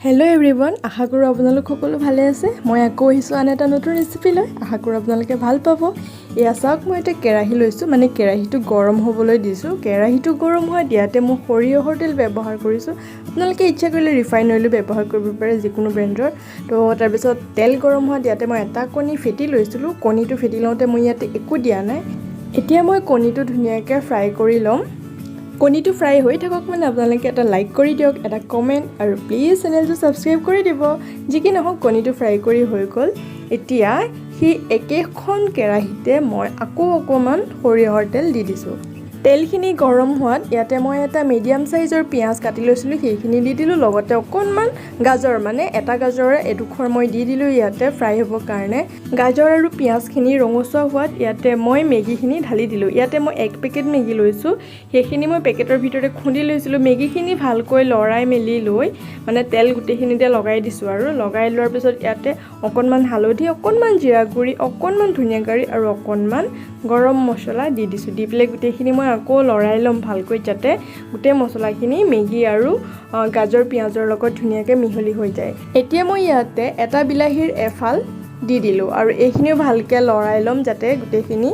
Hello' everyone, আশা কৰোঁ আপোনালোক সকলো ভালে আছে। মই আকৌ আহিছোঁ আন এটা নতুন ৰেচিপি লৈ। আশা কৰোঁ আপোনালোকে ভাল পাব। এয়া চাওক, মই এতিয়া কেৰাহী লৈছোঁ, মানে কেৰাহীটো গৰম হ'বলৈ দিছোঁ। কেৰাহীটো গৰম হোৱা দিয়াতে মই সৰিয়হৰ তেল ব্যৱহাৰ কৰিছোঁ। আপোনালোকে ইচ্ছা কৰিলে ৰিফাইন অইলো ব্যৱহাৰ কৰিব পাৰে, যিকোনো ব্ৰেণ্ডৰ। তো তাৰপিছত তেল গৰম হোৱা দিয়াতে মই এটা কণী ফেটি লৈছিলোঁ। কণীটো ফেটি লওঁতে মই ইয়াতে একো দিয়া নাই। এতিয়া মই কণীটো ধুনীয়াকৈ ফ্ৰাই কৰি ল'ম। কণীটো ফ্ৰাই হৈ থাকক, মানে আপোনালোকে এটা লাইক কৰি দিয়ক, এটা কমেণ্ট আৰু প্লিজ চেনেলটো ছাবস্ক্ৰাইব কৰি দিব। যি কি নহওক, কণীটো ফ্ৰাই কৰি হৈ গ'ল। এতিয়া সেই একেখন কেৰাহীতে মই আকৌ অকণমান সৰিয়হৰ তেল দি দিছোঁ। তেলখিনি গৰম হোৱাত ইয়াতে মই এটা মিডিয়াম চাইজৰ পিঁয়াজ কাটি লৈছিলোঁ, সেইখিনি দি দিলোঁ। লগতে অকণমান গাজৰ, মানে এটা গাজৰৰ এডোখৰ মই দি দিলোঁ ইয়াতে ফ্ৰাই হ'বৰ কাৰণে। গাজৰ আৰু পিঁয়াজখিনি ৰঙচুৱা হোৱাত ইয়াতে মই মেগীখিনি ঢালি দিলোঁ। ইয়াতে মই এক পেকেট মেগী লৈছোঁ। সেইখিনি মই পেকেটৰ ভিতৰতে খুন্দি লৈছিলোঁ। মেগীখিনি ভালকৈ লৰাই মেলি লৈ, মানে তেল গোটেইখিনিতে লগাই দিছোঁ আৰু লগাই লোৱাৰ পিছত ইয়াতে অকণমান হালধি, অকণমান জিৰা গুড়ি, অকণমান ধনিয়া গুড়ি আৰু অকণমান গৰম মছলা দি দিছোঁ। দি পেলাই গোটেইখিনি মই আকৌ লৰাই ল'ম ভালকৈ, যাতে গোটেই মছলাখিনি মেগী আৰু গাজৰ, পিঁয়াজৰ লগত ধুনীয়াকৈ মিহলি হৈ যায়। এতিয়া মই ইয়াতে এটা বিলাহীৰ এফাল দি দিলোঁ আৰু এইখিনিও ভালকৈ লৰাই ল'ম যাতে গোটেইখিনি।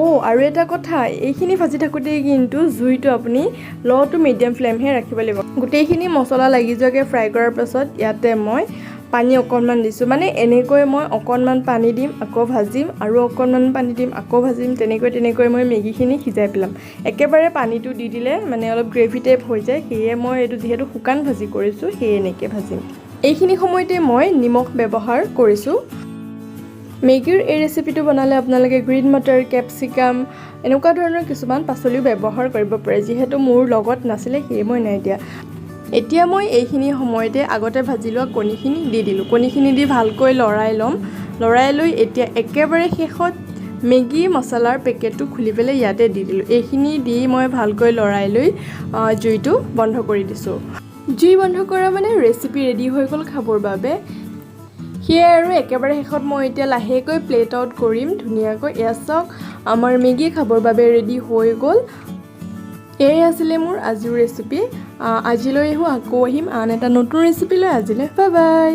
অ' আৰু এটা কথা, এইখিনি ভাজি থাকোঁতেই কিন্তু জুইটো আপুনি ল' টু মিডিয়াম ফ্লেমহে ৰাখিব লাগিব। গোটেইখিনি মছলা লাগি যোৱাকৈ ফ্ৰাই কৰাৰ পাছত ইয়াতে মই পানী অকণমান দিছোঁ। মানে এনেকৈ মই অকণমান পানী দিম, আকৌ ভাজিম, আৰু অকণমান পানী দিম, আকৌ ভাজিম, তেনেকৈ তেনেকৈ মই মেগীখিনি সিজাই পেলাম। একেবাৰে পানীটো দি দিলে মানে অলপ গ্ৰেভি টাইপ হৈ যায়। সেয়ে মই এইটো যিহেতু শুকান ভাজি কৰিছোঁ, সেয়ে এনেকৈ ভাজিম। এইখিনি সময়তে মই নিমখ ব্যৱহাৰ কৰিছোঁ। মেগীৰ এই ৰেচিপিটো বনালে আপোনালোকে গ্ৰীণ মটৰ, কেপচিকাম, এনেকুৱা ধৰণৰ কিছুমান পাচলিও ব্যৱহাৰ কৰিব পাৰে। যিহেতু মোৰ লগত নাছিলে, সেয়ে মই নাই দিয়া। এতিয়া মই এইখিনি সময়তে আগতে ভাজি লোৱা কণীখিনি দি দিলোঁ। কণীখিনি দি ভালকৈ লৰাই ল'ম। লৰাই লৈ এতিয়া একেবাৰে শেষত মেগী মছলাৰ পেকেটটো খুলি পেলাই ইয়াতে দি দিলোঁ। এইখিনি দি মই ভালকৈ লৰাই লৈ জুইটো বন্ধ কৰি দিছোঁ। জুই বন্ধ কৰা মানে ৰেচিপি ৰেডি হৈ গ'ল খাবৰ বাবে। সেয়াই আৰু একেবাৰে শেষত মই এতিয়া লাহেকৈ প্লেট আউট কৰিম ধুনীয়াকৈ। এয়া চাওক, আমাৰ মেগী খাবৰ বাবে ৰেডি হৈ গ'ল। এয়াই আছিলে মোৰ আজিৰ ৰেচিপি। আজিলৈ আহোঁ, আকৌ আহিম আন এটা নতুন ৰেচিপি লৈ। আজিলৈ বাই বাই।